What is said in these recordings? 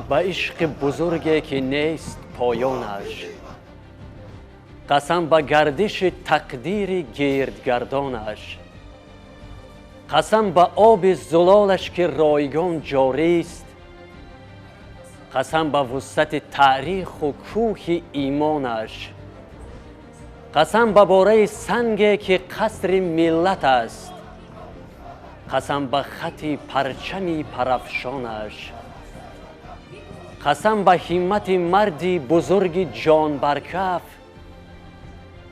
Ба ишқи бузурге, ки нест поёнаш, қасам ба гардиши тақдири гирдгардонаш, қасам ба оби зулолаш, ки ройгон ҷорист, қасам ба вусъати таъриху кӯҳи имонаш, қасам ба бораи санге, ки қасри миллат аст, қасам ба хати парчами парафшонаш, қасам ба ҳиммати марди бузурги ҷонбаркаф,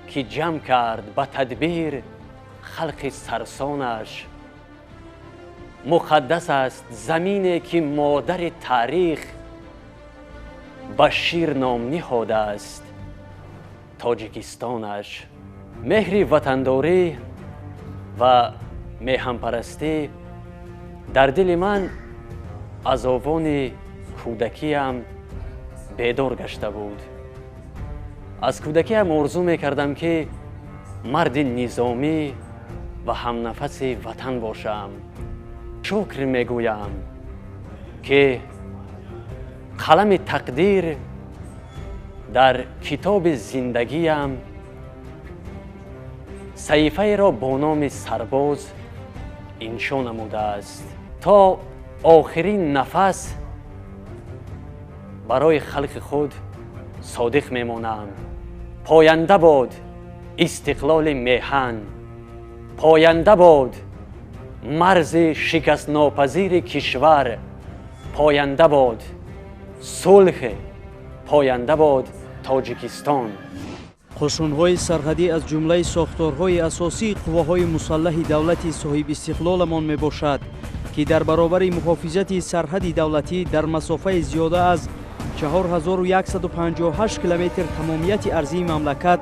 ки ҷамъ кард ба тадбир халқи сарсонаш. Муқаддас аст замине, ки модари таърих ба шир ном ниҳодааст Тоҷикистонаш. Меҳри ватандорӣ ва меҳанпарастӣ дар дили ман аз овони кӯдакиам бедор гашта буд. Аз кӯдакиам орзу мекардам, ки марди низомӣ ва ҳамнафаси ватан бошам. Шукр мегӯям, ки қалами тақдир дар китоби зиндагиам саҳифаеро бо номи сарбоз иншо намудааст. То охирин нафас барои халқи худ содиқ мемонам. Поянда бод истиқлоли меҳан, поянда бод марзи шикастнопазири кишвар, поянда бод сулҳ, поянда бод Тоҷикистон. Қушунҳои сарҳадӣ аз ҷумлаи сохторҳои асосии қувваҳои мусаллаҳи давлати соҳибистиқлоламон мебошад, ки дар баробари муҳофизати сарҳади давлатӣ дар масофаи зиёда аз 4158 километр тамомияти арзии мамлакат,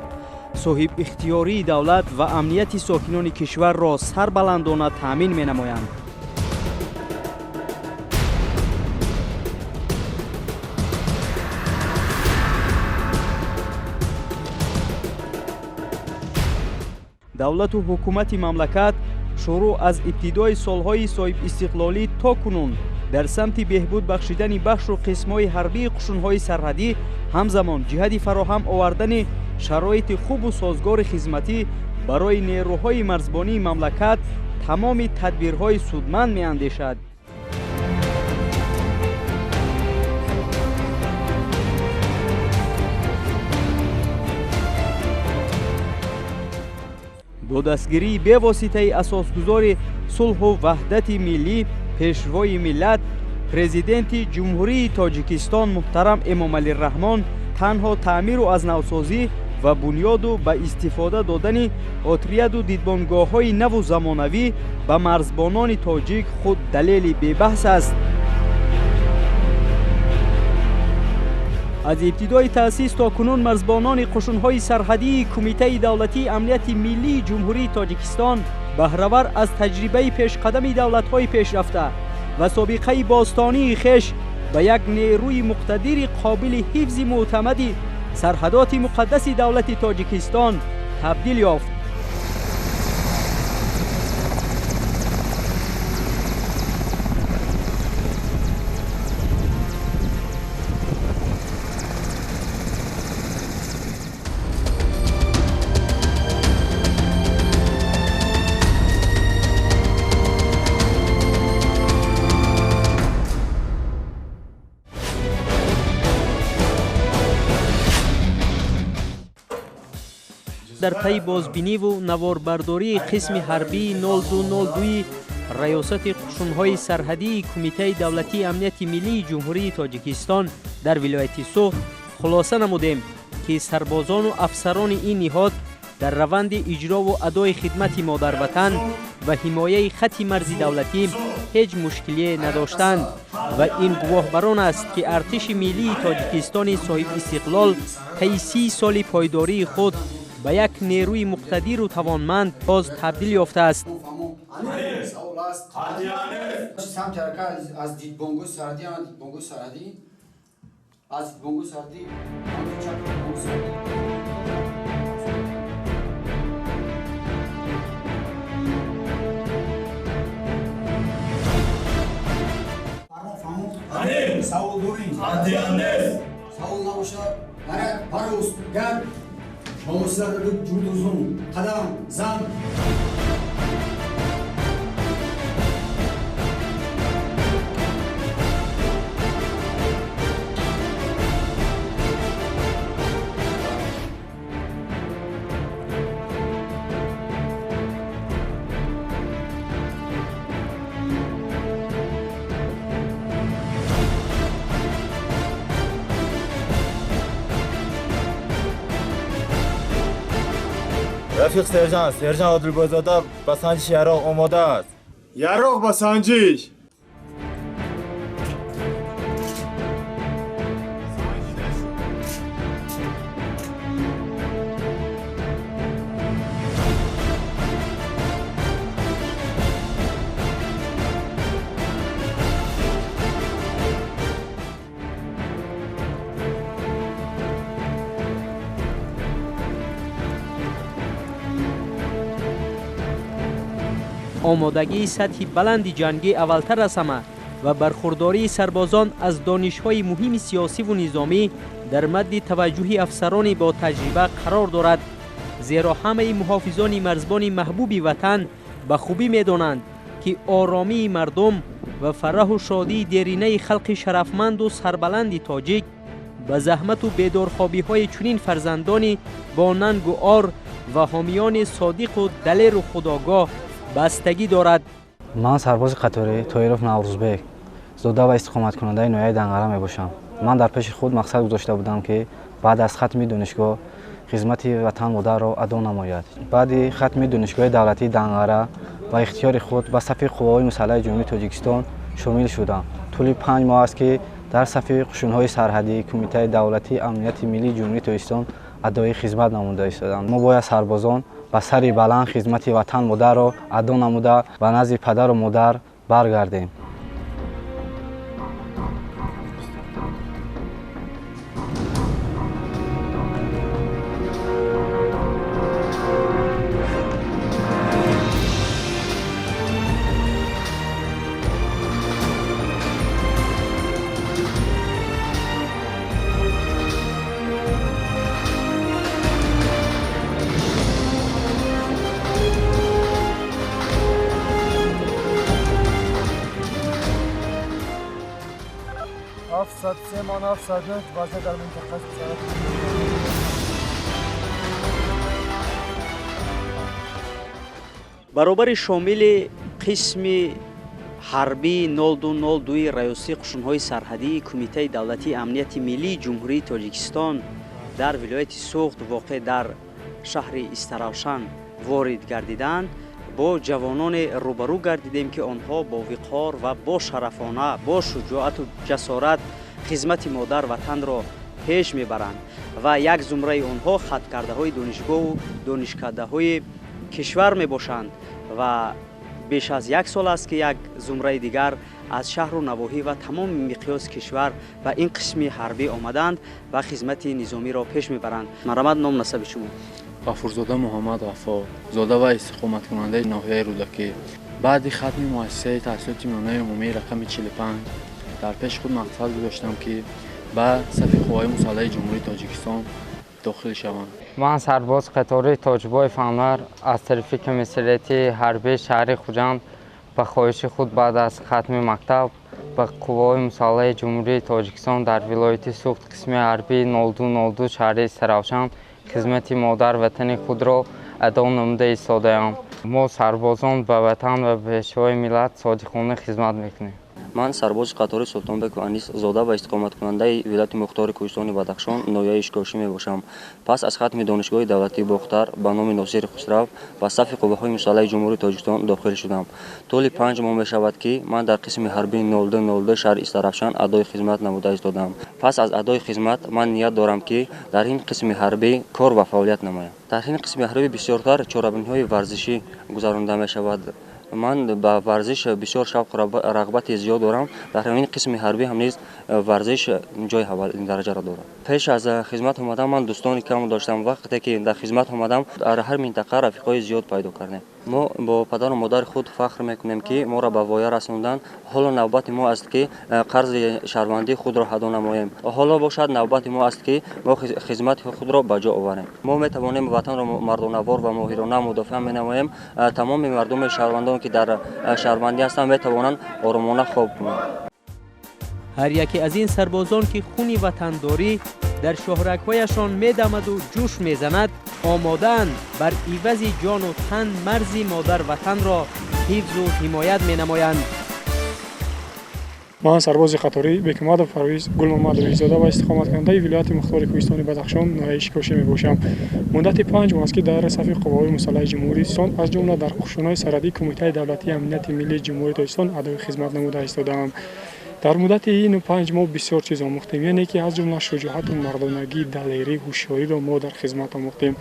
соҳибихтиёрии давлат ва амнияти сокинони кишварро сарбаландона таъмин менамоянд. Давлату ҳукумати мамлакат шурӯъ аз ибтидои солҳои соҳибистиқлолӣ то кунун дар самти беҳбуд бахшидани бахшу қисмҳои ҳарбии қушунҳои сарҳадӣ, ҳамзамон ҷиҳати фароҳам овардани шароити хубу созгори хизматӣ барои нерӯҳои марзбонии мамлакат тамоми тадбирҳои судманд меандешад. Бо дастгирии бевоситаи асосгузори сулҳу ваҳдати миллӣ, пешвои миллат, Президенти Ҷумҳурии Тоҷикистон муҳтарам Эмомалӣ Раҳмон, танҳо таъмиру аз навсозӣ ва бунёду ба истифода додани отряду дидбонгоҳҳои наву замонавӣ ба марзбонони тоҷик худ далели бебаҳс аст. Аз ибтидои таъсис то кунун марзбонони қушунҳои сарҳадии Кумитаи давлатии амнияти миллии Ҷумҳурии Тоҷикистон баҳравар аз таҷрибаи пешқадами давлатҳои пешрафта ва собиқаи бостонии хеш ба як нерӯи муқтадири қобили ҳифзи мӯътамади сарҳадоти муқаддаси давлати Тоҷикистон табдил ёфт. Дар пайи бозбиниву наворбардории қисми ҳарбии 0202 Раёсати қушунҳои сарҳадии Кумитаи давлатии амнияти миллии Ҷумҳурии Тоҷикистон дар вилояти Суғд хулоса намудем, ки сарбозону афсарони ин ниҳод дар раванди иҷрову адои хидмати модарватан ва ҳимояи хатти марзи давлатӣ ҳеҷ мушкилие надоштанд ва ин гувоҳ бар он аст, ки артиши миллии Тоҷикистони соҳибистиқлол таи 30 соли пойдории худ ба як нерӯи муқтадиру тавонманд боз табдил ёфтааст. Самти ҳаракат аз дидбонгоҳи сарҳадӣ, дидбонгоҳи сарҳадӣ, аз дидбонгоҳи сарҳадӣ. Савол дорем? Қатъиян нест. Савол набошад, ҳарак парост, гап, мавосила ҷурдузун, қадам, зан. Рафиқ сержант, сержант Одилбойзода ба санҷиши яроқ омода аст. Яроқ ба санҷиш! Омодагии сатҳи баланди ҷангӣ аввалтар аз ҳама ва бархурдории сарбозон аз донишҳои муҳими сиёсиву низомӣ дар мадди таваҷҷӯҳи афсарони бо таҷриба қарор дорад, зеро ҳамаи муҳофизони марзбони маҳбуби ватан ба хубӣ медонанд, ки оромии мардум ва фараҳу шодии деринаи халқи шарафманду сарбаланди тоҷик ба заҳмату бедорхобиҳои чунин фарзандони бо нангу ор ва ҳомиёни содиқу далеру худогоҳ бастагӣ дорад. Ман сарбози қаторӣ Тоиров Наврӯзбек, зода ва истиқоматкунандаи ноҳияи Данғара мебошам. Ман дар пеши худ мақсад гузошта будам, ки баъд аз хатми донишгоҳ хизмати ватан модарро адо намояд. Баъди хатми донишгоҳи давлатии Данғара ба ихтиёри худ ба сафи қувваҳои мусаллаҳи Ҷумҳурии Тоҷикистон шомил шудам. Тӯли 5 моҳ аст, ки дар сафи қушунҳои сарҳадии Кумитаи давлатии амнияти миллии Ҷумҳурии Тоҷикистон адои хизмат намуда истодам. Мо бояд сарбозон ба сари баланд хизмати ватан модарро адо намуда ба назди падару модар баргардем. Баробари шомили қисми ҳарбии 0202 раёсати қушунҳои сарҳадии Кумитаи давлатии амнияти миллии Ҷумҳурии Тоҷикистон дар вилояти Суғд воқеъ дар шаҳри Истаравшан ворид гардиданд, бо ҷавононе рӯбарӯ гардидем, ки онҳо бо виқор ва бо шарафона, бо шуҷоату ҷасорат хизмати модар ватанро пеш мебаранд ва як зумраи онҳо хаткардаҳои донишгоҳу донишкадаҳои кишвар мебошанд ва беш аз як сол аст, ки як зумраи дигар аз шаҳру навоҳӣ ва тамоми миқёси кишвар ба ин қисми ҳарбӣ омаданд ва хизмати низомиро пеш мебаранд. Марҳамат, ном насаби шумо? Ғафурзода Муҳаммад Ғаффор, зода ва истиқоматкунандаи ноҳияи Рӯдакӣ. Баъди хатми муассисаи таҳсилоти миёнаи умумии рақами 45 дар пеши худ мақсад гузоштам, ки ба сафи қувваҳои мусаллаҳи Ҷумҳурии Тоҷикистон дохил шаванд. Ман сарбоз қатори Тоҷибоев Анвар аз тарафи комиссариати ҳарбии шаҳри Хуҷанд ба хоҳиши худ баъд аз хатми мактаб ба қувваҳои мусаллаҳи Ҷумҳурии Тоҷикистон дар вилояти Суғд қисми ҳарбии 0202 шаҳри Истаравшан хизмати модар ватани худро адо намуда истодаам. Мо сарбозон ба ватан ва пешвои миллат содиқона хизмат мекунем. Ман сарбози қатори Султонбеку Анис, зода ва истиқоматкунандаи вилояти мухтори Кӯҳистони Бадахшон, ноҳияи Ишкошӣ мебошам. Пас аз хатми донишгоҳи давлатии Бохтар ба номи Носири Хусрав ба сафи қувваҳои мусаллаҳи Ҷумҳурии Тоҷикистон дохил шудам. Тӯли 5 моҳ мешавад, ки ман дар қисми ҳарбии 0202 шаҳри Истаравшан адои хизмат намуда истодам. Пас аз адои хизмат ман ният дорам, ки дар ин қисми ҳарбӣ кор ва фаъолият намоям. Дар ин қисми ҳарбӣ бисёртар чорабиниҳои варзишӣ гузаронда мешавад. Ман ба варзиш бисёр шавқу рағбати зиёд дорам. Дар ҳамин қисми ҳарбӣ ҳам низ варзиш ҷои аввалин дараҷаро дорад. Пеш аз хизмат омадан ман дӯстони кам доштам. Вақте ки дар хизмат омадам, дар ҳар минтақа рафиқҳои зиёд пайдо кардем. Мо бо падару модари худ фахр мекунем, ки моро ба воя расонданд. Ҳоло навбати мо аст, ки қарзи шаҳрвандии худро адо намоем. Ҳоло бошад навбати мо аст, ки мо хизмати худро ба ҷо оварем. Мо метавонем ватанро мардонавор ва моҳирона мудофиа менамоем. Тамоми мардуми шаҳрвандон, ки дар шаҳрвандӣ ҳастанд, метавонанд оромона хоб кунанд. Ҳар яке аз ин сарбозон, ки хуни ватандорӣ дар шоҳрагҳояшон медамаду ҷӯш мезанад, омодаанд бар ивази ҷону тан марзи модар ватанро ҳифзу ҳимоят менамоянд. Ман сарбози қаторӣ Бекмадов Парвиз Гулмамадовизода ва истиқоматкунандаи вилояти мухтори Кӯҳистони Бадахшон, ноҳияи Ишкошӣ мебошам. Муддати 5 моҳ аст, ки дар сафи қувваҳои мусаллаҳи Ҷумҳурии Тоҷикистон, аз ҷумла дар қушунҳои сарҳадии Кумитаи давлатии амнияти миллии Ҷумҳурии Тоҷикистон адои хизмат намуда истодаам. Дар муддати ин 5 моҳ бисёр чиз омӯхтем, яъне ки аз ҷумла шуҷоату мардонагӣ, далерӣ, ҳушёриро мо дар хизмат омӯхтем.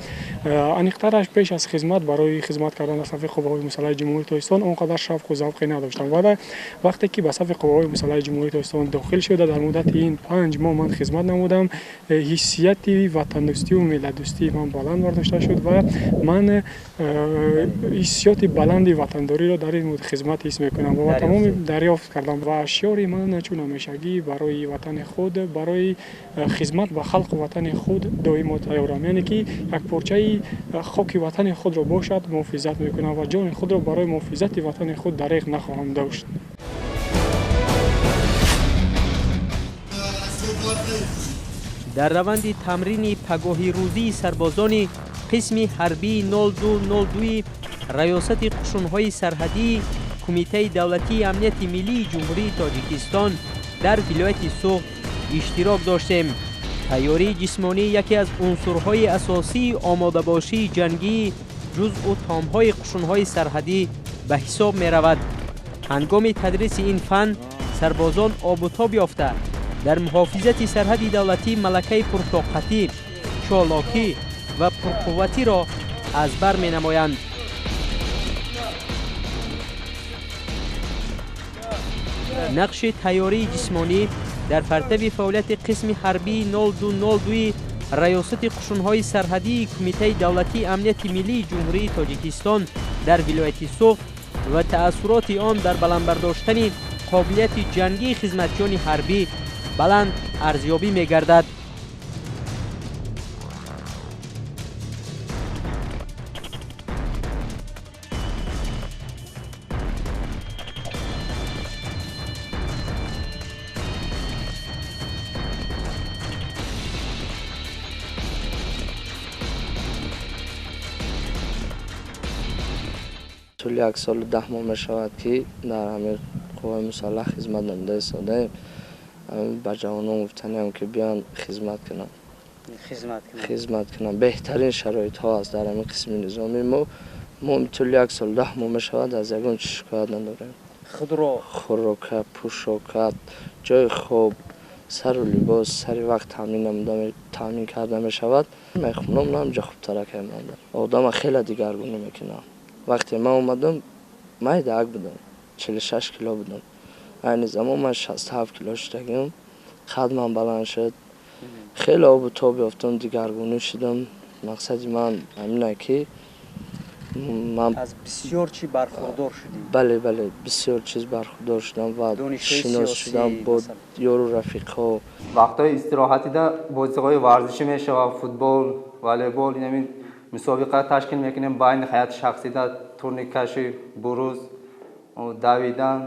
Аниқтараш, пеш аз хизмат барои хизмат кардан дар сафи қувваҳои мусаллаҳи Ҷумҳурии Тоҷикистон он қадар шавқу завқе надоштам. Вале вақте ки ба сафи қувваҳои мусаллаҳи Ҷумҳурии Тоҷикистон дохил шуда, дар муддати ин 5 моҳ ман хизмат намудам, ҳиссияти ватандӯстию миллатдӯстии ман баланд бардошта шуд ва ман ҳиссиёти баланди ватандориро дар ин хизмат ҳис мекунам ва тамоми дарёфт кардам ва шиори ман чун ҳамешагӣ барои ватани худ, барои хизмат ба халқу ватани худ доимо тайёрам, яъне ки як порчаи хоки ватани худро бошад муҳофизат мекунам ва ҷони худро барои муҳофизати ватани худ дареғ нахоҳам дошт. Дар раванди тамрини пагоҳи рӯзии сарбозони қисми ҳарбии 0202 раёсати қушунҳои сарҳадии Кумитаи давлатии амнияти миллии Ҷумҳурии Тоҷикистон дар вилояти Суғд иштирок доштем. Тайёрии ҷисмонӣ яке аз унсурҳои асосии омодабошии ҷангии ҷузъу томҳои қушунҳои сарҳадӣ ба ҳисоб меравад. Ҳангоми тадриси ин фан сарбозон обутоб ёфта дар муҳофизати сарҳади давлатӣ малакаи пуртоқатӣ, чолокӣ ва пурқувватиро аз бар менамоянд. Нақши тайёрии ҷисмонӣ дар партави фаъолияти қисми ҳарбии 0202 раёсати қушунҳои сарҳадии Кумитаи давлатии амнияти миллии Ҷумҳурии Тоҷикистон дар вилояти Суғд ва таассуроти он дар баланд бардоштани қобилияти ҷангии хизматчиёни ҳарбӣ баланд арзёбӣ мегардад. Тӯли 1 солу 10 моҳ мешавад, ки дар ҳамин қувваи мусаллаҳ хизмат намуда истодаем. Ба ҷавонон гуфтаниам, ки биён хизмат кунанд, хизмат кунанд. Беҳтарин шароитҳо аст дар ҳамин қисми низомии мо. Мо тӯли 1 сол 10 моҳ мешавад, аз ягон чиз шикоят надорем. Хӯрока, пӯшока, ҷои хоб, сару либос сари вақт таъмин карда мешавад. Мехонам, ҳамҷа хубтарак монда. Одама хеле дигаргунӣ мекунам. Вақте ман омадам, майда як будам, 46 кило будам. Айни замон ман 67 кило шудагим. Қадмам баланд шуд. Хеле обу тоб ёфтам, дигаргунӣ шудам. Мақсади ман ҳамин ки ман аз бисёр чӣ бархурдор шудӣ? Бале, бале, бисёр чиз бархурдор шудам ва шинос шудам бо ёру рафиқҳо. Вақтҳои истироҳатида бозиҳои варзишӣ мешавад, футбол, волейбол, инамин мусобиқа ташкил мекунем байни ҳаёти шахсида, турниккашӣ, буруз, давидан.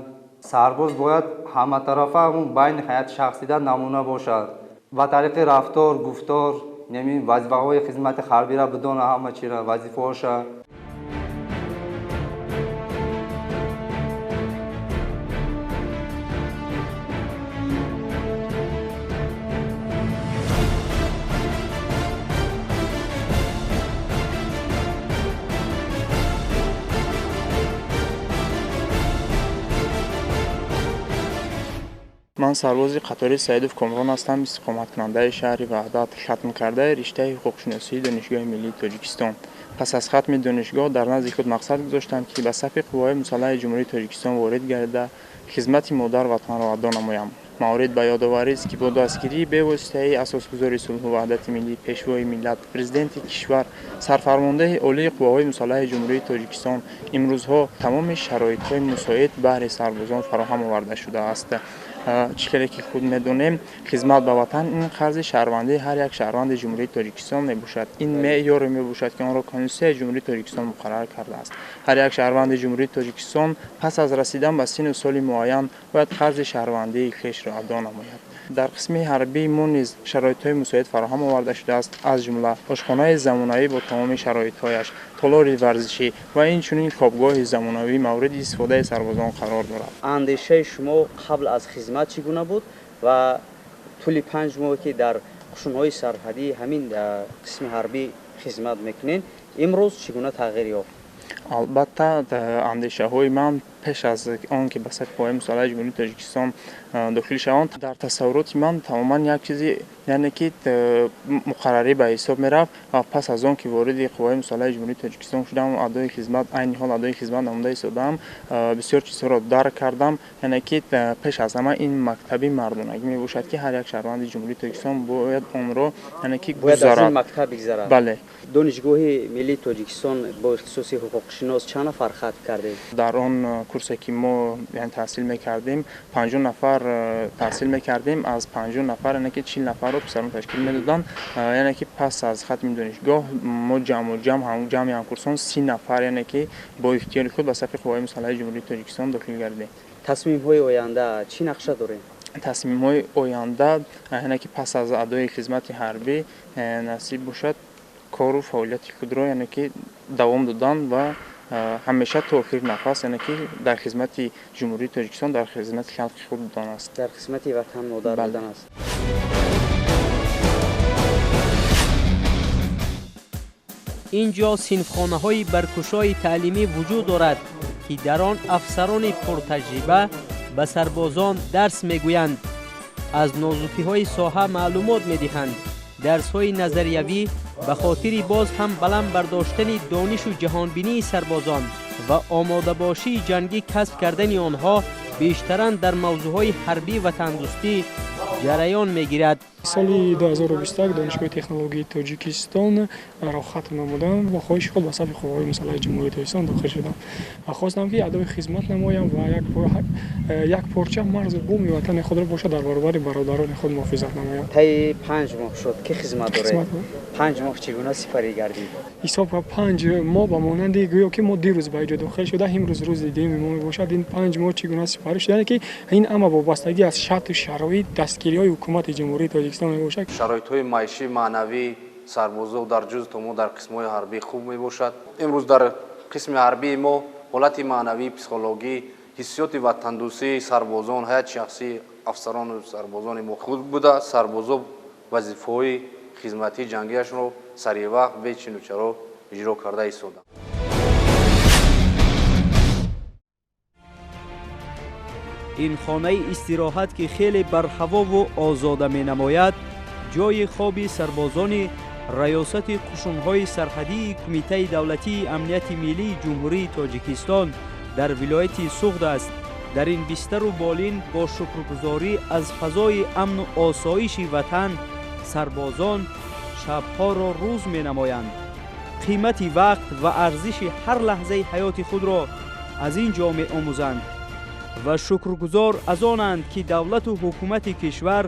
Сарбоз бояд ҳаматарафа байни ҳаёти шахсида намуна бошад. Ба тариқи рафтор, гуфтор, инамин вазифаҳои хизмати ҳарбиро бидона, ҳама чиро, вазифаҳоша. Ман сарбози қатори Саидов Комрон ҳастам, истиқоматкунандаи шаҳри Ваҳдат, хатмкардаи риштаи ҳуқуқшиносии Донишгоҳи миллии Тоҷикистон. Пас аз хатми донишгоҳ дар назди худ мақсад гузоштам, ки ба сафи қувваҳои мусаллаҳи Ҷумҳурии Тоҷикистон ворид гардида, хизмати модар ватанро адо намоям. Маврид ба ёдоварӣ аст, ки бо дастгирии бевоситаи асосгузори сулҳу ваҳдати миллӣ, пешвои миллат, президенти кишвар, сарфармондаи олии қувваҳои мусаллаҳи Ҷумҳурии Тоҷикистон имрӯзҳо тамоми шароитҳои мусоид баҳри сарбозон фароҳам оварда шудааст. Чӣ хеле ки худ медонем, хизмат ба ватан ин қарзи шаҳрвандии ҳар як шаҳрванди Ҷумҳурии Тоҷикистон мебошад. Ин меъёре мебошад, ки онро Конститутсияи Ҷумҳурии Тоҷикистон муқаррар кардааст. Ҳар як шаҳрванди Ҷумҳурии Тоҷикистон пас аз расидан ба синну соли муайян бояд қарзи шаҳрвандии хешро адо намояд. Дар қисми ҳарбии мо низ шароитҳои мусоид фароҳам оварда шудааст, аз ҷумла ошхонаи замонавӣ бо тамоми шароитҳояш, толори варзишӣ ва инчунин хобгоҳи замонавӣ мавриди истифодаи сарбозон қарор дорад. Андешаи шумо қабл аз хизмат чӣ гуна буд ва тӯли 5 моҳ ки дар қушунҳои сарҳадии ҳамин қисми ҳарбӣ хизмат мекунед, имрӯз чӣ гуна тағйир ёфт? Албатта, андешаҳои ман пеш аз он ки ба сафи қувваҳои мусаллаҳи Ҷумҳурии Тоҷикистон дохил шаванд, дар тасаввуроти ман тамоман як чизи, яъне ки муқаррарӣ ба ҳисоб мерафт ва пас аз он ки вориди қувваҳои мусаллаҳи Ҷумҳурии Тоҷикистон шудам, адои хизмат, айни ҳол адои хизмат намуда истодаам, бисёр чизҳоро дарк кардам, яъне ки пеш аз ҳама ин мактаби мардонагӣ мебошад, ки ҳар як шаҳрванди Ҷумҳурии Тоҷикистон бояд онро, яъне ки гузарад. Мактаб бигзарад. Бале. Донишгоҳи миллии Тоҷикистон бо ихтисоси ҳуқуқшинос чанд нафар хатм кардед? Дар он курсе ки мо таҳсил мекардем, 50 нафар таҳсил мекардем. Аз 50 нафар, яъне ки 40 нафарро писарон ташкил медоданд. Яъне ки пас аз хатми донишгоҳ мо ҷамъи ҳамкурсон 30 нафар, яъне ки бо ихтиёри худ ба сафи қувваҳои мусаллаҳи Ҷумҳурии Тоҷикистон дохил гардидем. Тасмимҳои оянда чӣ нақша дорем? Тасмимҳои оянда, яъне ки пас аз адои хизмати ҳарбӣ насиб бошад, кору фаъолияти худро, яъне ки давом додан ва ҳамеша то охири нафас, яъне ки дар хизмати Ҷумҳурии Тоҷикистон, дар хизмати халқи худ будан аст. Дар хизмати ватан модар будан аст. Инҷо синфхонаҳои баркушои таълимӣ вуҷуд дорад, ки дар он афсарони пуртаҷриба ба сарбозон дарс мегӯянд, аз нозукиҳои соҳа маълумот медиҳанд. Дарсҳои назариявӣ ба хотири боз ҳам баланд бардоштани донишу ҷаҳонбинии сарбозон ва омодабошии ҷангӣ касб кардани онҳо бештаран дар мавзӯъҳои ҳарбӣ ва тандустӣ ҷараён мегирад. Соли 2021 Донишгоҳи технологияи Тоҷикистон ро хатм намудам ва хоҳиши худ ба сафи қувваҳои мусаллаҳи Ҷумҳурии Тоҷикистон дохил шудам. Хостам ки адои хизмат намоям ва як порча марзу буми ватани худро бошад дар баробари бародарони худ муҳофизат намоям. Таи 5 моҳ шуд ки хизмат доред. 5 моҳ чӣ гуна сипарӣ гардид? Ҳисоб 5 моҳ ба монанди гӯё ки мо дирӯз ба иҷо дохил шуда, имрӯз рӯзи дуюми мо мебошад. Ин 5 моҳ чӣ гуна сипарӣ шуд? Яъне ки ин ҳама вобастагӣ аз шарту шароит дастгириҳои ҳукумати Ҷумҳурии Тоҷикистон мебошад. Шароитҳои маишӣ, маънавӣ сарбозо дар ҷузъ мо дар қисмҳои ҳарбӣ хуб мебошад. Имрӯз дар қисми ҳарбии мо ҳолати маънавӣ, психологӣ, ҳиссиёти ватандӯстии сарбозон, ҳаёти шахсии афсарону сарбозони мо хуб буда, сарбозо вазифаҳои хизматии ҷангиашонро саривақт бе чинучаро иҷро карда истоданд. Ин хонаи истироҳат ки хеле барҳавову озода менамояд, ҷойи хоби сарбозони раёсати қушунҳои сарҳадии Кумитаи давлатии амнияти миллии Ҷумҳурии Тоҷикистон дар вилояти Суғд аст. Дар ин бистару болин бо шукргузорӣ аз фазои амну осоиши ватан сарбозон шабҳоро рӯз менамоянд. Қимати вақт ва арзиши ҳар лаҳзаи ҳаёти худро аз ин ҷо меомӯзанд ва шукргузор аз онанд, ки давлату ҳукумати кишвар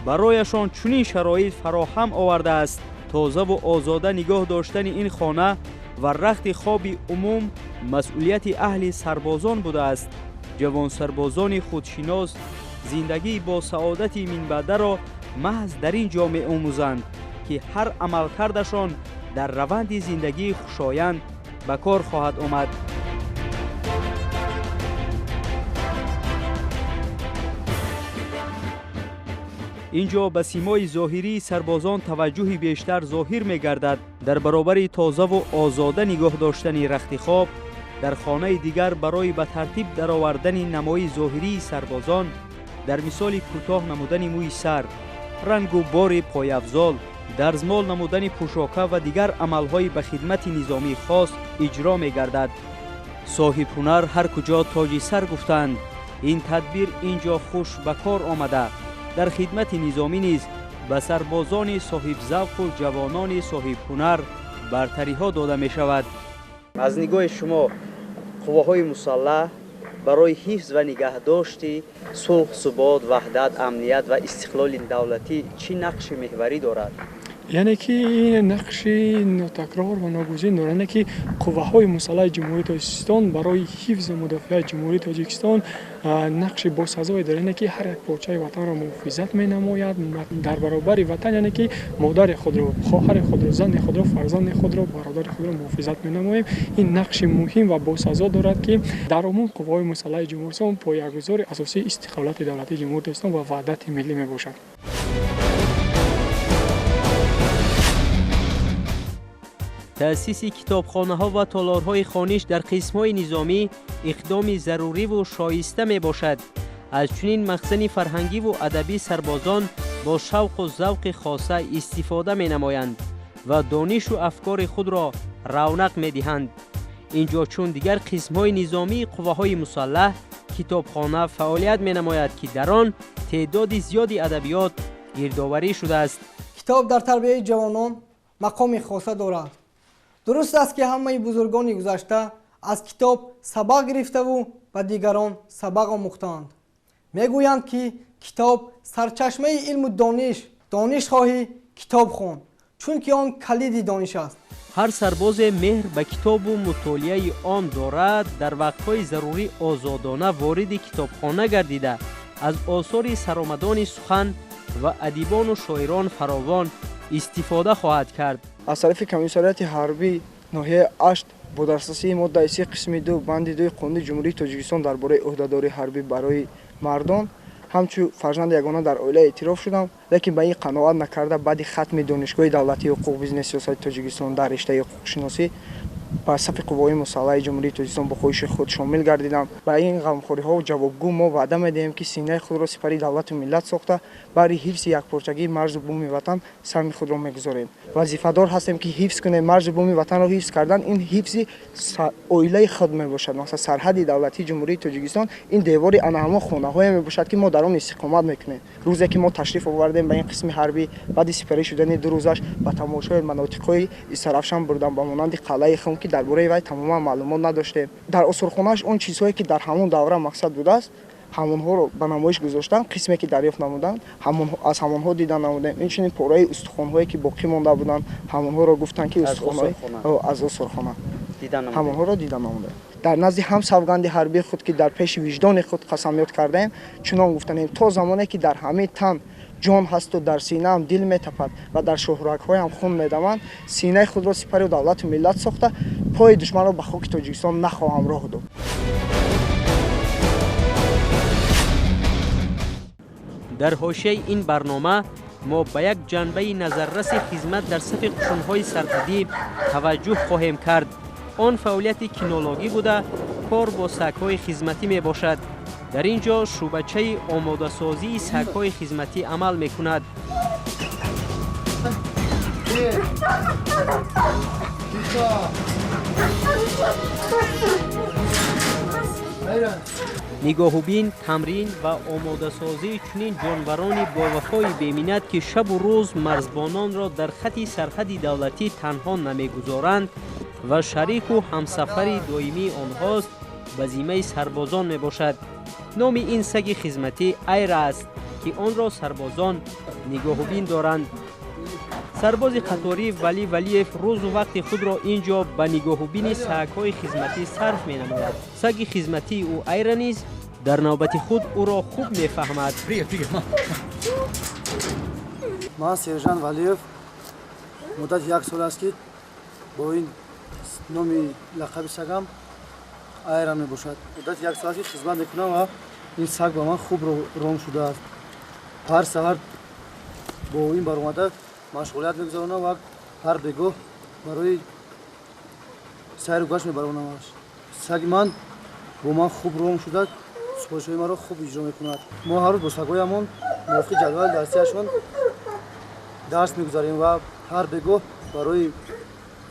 барояшон чунин шароит фароҳам овардааст. Тозаву озода нигоҳ доштани ин хона ва рахти хоби умум масъулияти аҳли сарбозон будааст. Ҷавонсарбозони худшинос зиндагии бо саодати минбаъдаро маҳз дар ин ҷо меомӯзанд, ки ҳар амалкардашон дар раванди зиндагии хушоянд ба кор хоҳад омад. Инҷо ба симои зоҳирии сарбозон таваҷҷӯҳи бештар зоҳир мегардад. Дар баробари тозаву озода нигоҳ доштани рахти хоб, дар хонаи дигар барои ба тартиб даровардани намои зоҳирии сарбозон, дар мисоли кӯтоҳ намудани мӯи сар, рангу бори пойафзол, дарзмол намудани пӯшока ва дигар амалҳои ба хидмати низомии хос иҷро мегардад. Соҳибҳунар ҳар куҷо тоҷи сар гуфтанд. Ин тадбир ин ҷо хуш ба кор омада. Дар хидмати низомӣ низ ба сарбозони соҳибзавқу ҷавонони соҳибҳунар бартариҳо дода мешавад. Аз нигоҳи шумо қувваҳои мусаллаҳ барои ҳифз ва нигаҳдошти сулҳ, субот, ваҳдат, амният ва истиқлоли давлатӣ чӣ нақши меҳварӣ дорад? Яъне ки ин нақши нотакрор ва ногузир дорад, яъне ки қувваҳои мусаллаҳи Ҷумҳурии Тоҷикистон барои ҳифзу мудофиаи Ҷумҳурии Тоҷикистон нақши босазое дорад, яъне ки ҳар як порчаи ватанро муҳофизат менамояд дар баробари ватан, яъне ки модари худро, хоҳари худро, зани худро, фарзанди худро, бародари худро муҳофизат менамоем. Ин нақши муҳим ва босазо дорад, ки дар умум қувваҳои мусаллаҳи Ҷумҳурии Тоҷикистон поягузори асосии истиқлолияти давлатии Ҷумҳурии Тоҷикистон ва ваҳдати миллӣ мебошад. Таъсиси китобхонаҳо ва толорҳои хониш дар қисмҳои низомӣ иқдоми заруриву шоиста мебошад. Аз чунин махзани фарҳангиву адабӣ сарбозон бо шавқу завқи хоса истифода менамоянд ва донишу афкори худро равнақ медиҳанд. Ин ҷо чун дигар қисмҳои низомии қувваҳои мусаллаҳ китобхона фаъолият менамояд, ки дар он теъдоди зиёди адабиёт гирдоварӣ шудааст. Китоб дар тарбияи ҷавонон мақоми хоса дорад. Дуруст аст, ки ҳамаи бузургони гузашта аз китоб сабақ гирифтаву ба дигарон сабақ омӯхтаанд. Мегӯянд, ки китоб сарчашмаи илму дониш, дониш хоҳӣ китоб хон, чунки он калиди дониш аст. Ҳар сарбозе меҳр ба китобу мутолиаи он дорад, дар вақтҳои зарурӣ озодона вориди китобхона гардида, аз осори саромадони сухан ва адибону шоирон фаровон истифода хоҳад кард. Аз тарафи комиссариати ҳарбӣ ноҳияи Ашт бо дастраси моддаи 3 қисми 2 банди 2 Қонуни Ҷумҳурии Тоҷикистон дар бораи ӯҳдадории ҳарбӣ барои мардон ҳамчун фарзанди ягона дар оила эътироф шудам, лекин ба ин қаноат накарда баъди хатми Донишгоҳи давлатии ҳуқуқ, бизнес, сиёсати Тоҷикистон дар риштаи ҳуқуқшиносӣ ба сафи қувваҳои мусаллаҳи Ҷумҳурии Тоҷикистон бо хоҳиши худ шомил гардидам. Ба ин ғамхориҳо ҷавобгӯ мо ваъда медиҳем, ки синаи худро сипари давлату миллат сохта, барои ҳифзи якпорчагии марзу буми ватан саҳми худро мегузорем. Вазифадор ҳастем, ки ҳифз кунем марзу буми ватанро. Ҳифз кардан ин ҳифзи оилаи худ мебошад. Масалан, сарҳади давлатии Ҷумҳурии Тоҷикистон ин девори ана ҳамон хонаҳое мебошад, ки мо дар он истиқомат мекунем. Рӯзе ки мо ташриф овардем ба ин қисми ҳарбӣ, баъди сипарӣ шудани 2 рӯзаш ба тамошои манотиқҳои Истарафшан бурдам, ба монанди қалъаи Хум, ки дар бораи вай тамоман маълумот надоштем. Дар осорхонааш он чизҳое, ки дар ҳамон давра мақсад будааст, ҳамонҳоро ба намоиш гузоштанд, қисме ки дарёфт намуданд, аз ҳамонҳо дида намудем. Инчунин пораи устухонҳое, ки боқӣ монда буданд, ҳамонҳоро гуфтанд, ки устухонҳои аз осорхона ҳамонҳоро дида намудем. Дар назди ҳам савганди ҳарбии худ, ки дар пеши виҷдони худ қасамёд кардаем, чунон гуфтанем: то замоне ки дар ҳамаи тан ҷон ҳасту дар синаам дил метапад ва дар шоҳрагҳоям хун медаванд, синаи худро сипари давлату миллат сохта, пои душманро ба хоки Тоҷикистон нахоҳам роҳ дод. Дар ҳошияи ин барнома мо ба як ҷанбаи назарраси хизмат дар сафи қушунҳои сарҳадӣ таваҷҷӯҳ хоҳем кард. Он фаъолияти кинологӣ буда, кор бо сагҳои хизматӣ мебошад. Дар ин ҷо шӯъбачаи омодасозии сагҳои хизматӣ амал мекунад. Нигоҳубин, тамрин ва омодасозии чунин ҷонварони бовафои беминнат, ки шабу рӯз марзбононро дар хати сарҳади давлатӣ танҳо намегузоранд ва шарику ҳамсафари доимии онҳост, ба зиммаи сарбозон мебошад. Номи ин саги хизматӣ Айра аст, ки онро сарбозон нигоҳубин доранд. Сарбози қаторӣ Валӣ Валиев рӯзу вақти худро ин ҷо ба нигоҳубини сагҳои хизматӣ сарф менамояд. Саги хизматии ӯ Айра низ дар навбати худ ӯро хуб мефаҳмад. Ман сержант Валиев, муддати 1 сол аст, ки бо ин номи лақаби сагам Айра мебошад. Муддати 1 сол аст, ки хизмат мекунам ва ин саг ба ман хуб ром шудааст. Ҳар саҳар бо ин баромада машғулият мегузаронам ва ҳар бегоҳ барои сайру гашт мебаронамаш. Саги ман бо ман хуб ром шуда, супоришҳои маро хуб иҷро мекунад. Мо ҳар рӯз бо сагҳоямон мувофиқи ҷадвали дарсияшон дарс мегузарем ва ҳар бегоҳ барои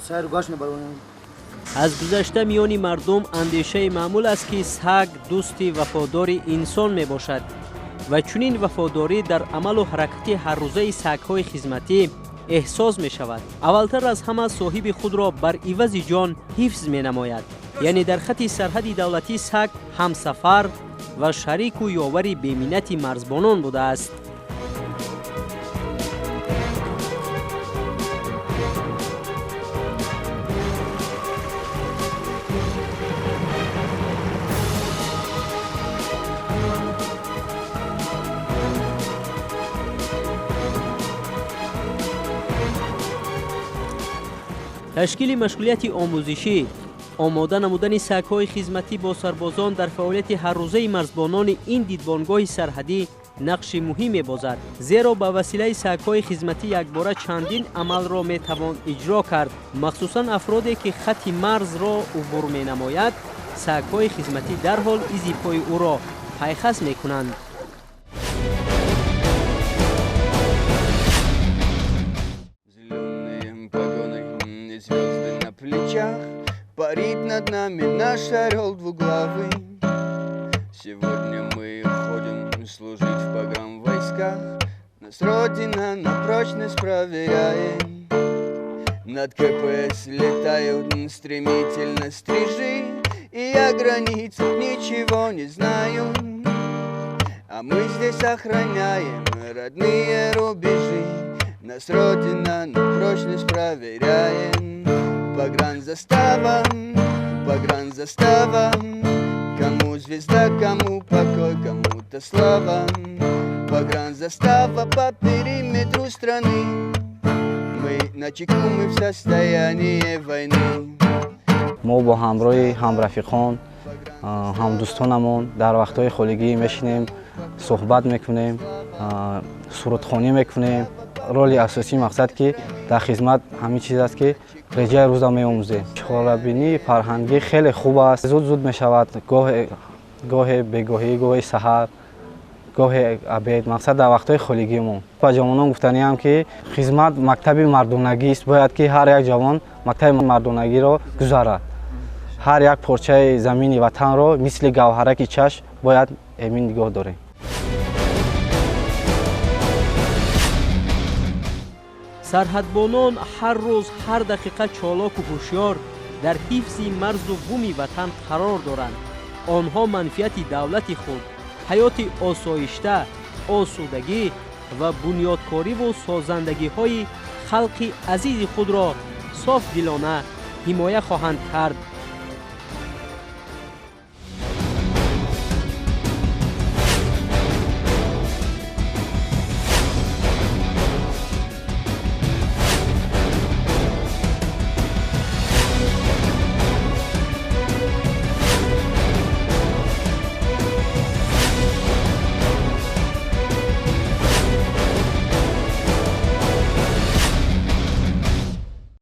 сайру гашт мебаронем. Аз гузашта миёни мардум андешаи маъмул аст, ки саг дӯсти вафодори инсон мебошад. Ва чунин вафодорӣ дар амалу ҳаракати ҳаррӯзаи сагҳои хизматӣ эҳсос мешавад. Аввалтар аз ҳама соҳиби худро бар ивази ҷон ҳифз менамояд. Яъне дар хати сарҳади давлатӣ саг ҳамсафар ва шарику ёвари беминнати марзбонон будааст. Ташкили машғулияти омӯзишӣ, омода намудани сагҳои хизматӣ бо сарбозон дар фаъолияти ҳаррӯзаи марзбонони ин дидбонгоҳи сарҳадӣ нақши муҳим мебозад, зеро ба василаи сагҳои хизматӣ якбора чандин амалро метавон иҷро кард. Махсусан афроде ки хати марзро убур менамояд, сагҳои хизматӣ дарҳол изи пои ӯро пайхас мекунанд. Парит над нами наш орел двуглавый. Сегодня мы ходим служить в погранвойсках. Нас Родина на прочность проверяет. Над КПС летают стремительно стрижи, и о границах ничего не знаю. А мы здесь охраняем родные рубежи. Нас Родина на прочность проверяет. Погранзастава, погранзастава, кому звезда, кому покой, кому-то слава. Погранзастава по периметру страны. Мы начеку, мы в состоянии войны. Мо бо ҳамроҳи ҳамрафиқон, ҳамдӯстонамон дар вақтҳои холигӣ мешинем, суҳбат мекунем, сурудхонӣ мекунем. Роли асосии мақсад ки дар хизмат ҳамин чиз аст ки реҷаи рӯза меомӯзем. Чорабинии фарҳангӣ хеле хуб аст, зуд зуд мешавад, гоҳе бегоҳӣ, гоҳе саҳар, гоҳе обед, мақсад дар вақтҳои холигимон. Ба ҷавонон гуфтаниам ки хизмат мактаби мардонагист, бояд ки ҳар як ҷавон мактаби мардонагиро гузарад. Ҳар як порчаи замини ватанро мисли гавҳараки чашм бояд эмин нигоҳ дорем. Сарҳадбонон ҳар рӯз, ҳар дақиқа чолоку ҳушёр дар ҳифзи марзу буми ватан қарор доранд. Онҳо манфиати давлати худ, ҳаёти осоишта, осудагӣ ва бунёдкориву созандагиҳои халқи азизи худро софдилона ҳимоя хоҳанд кард.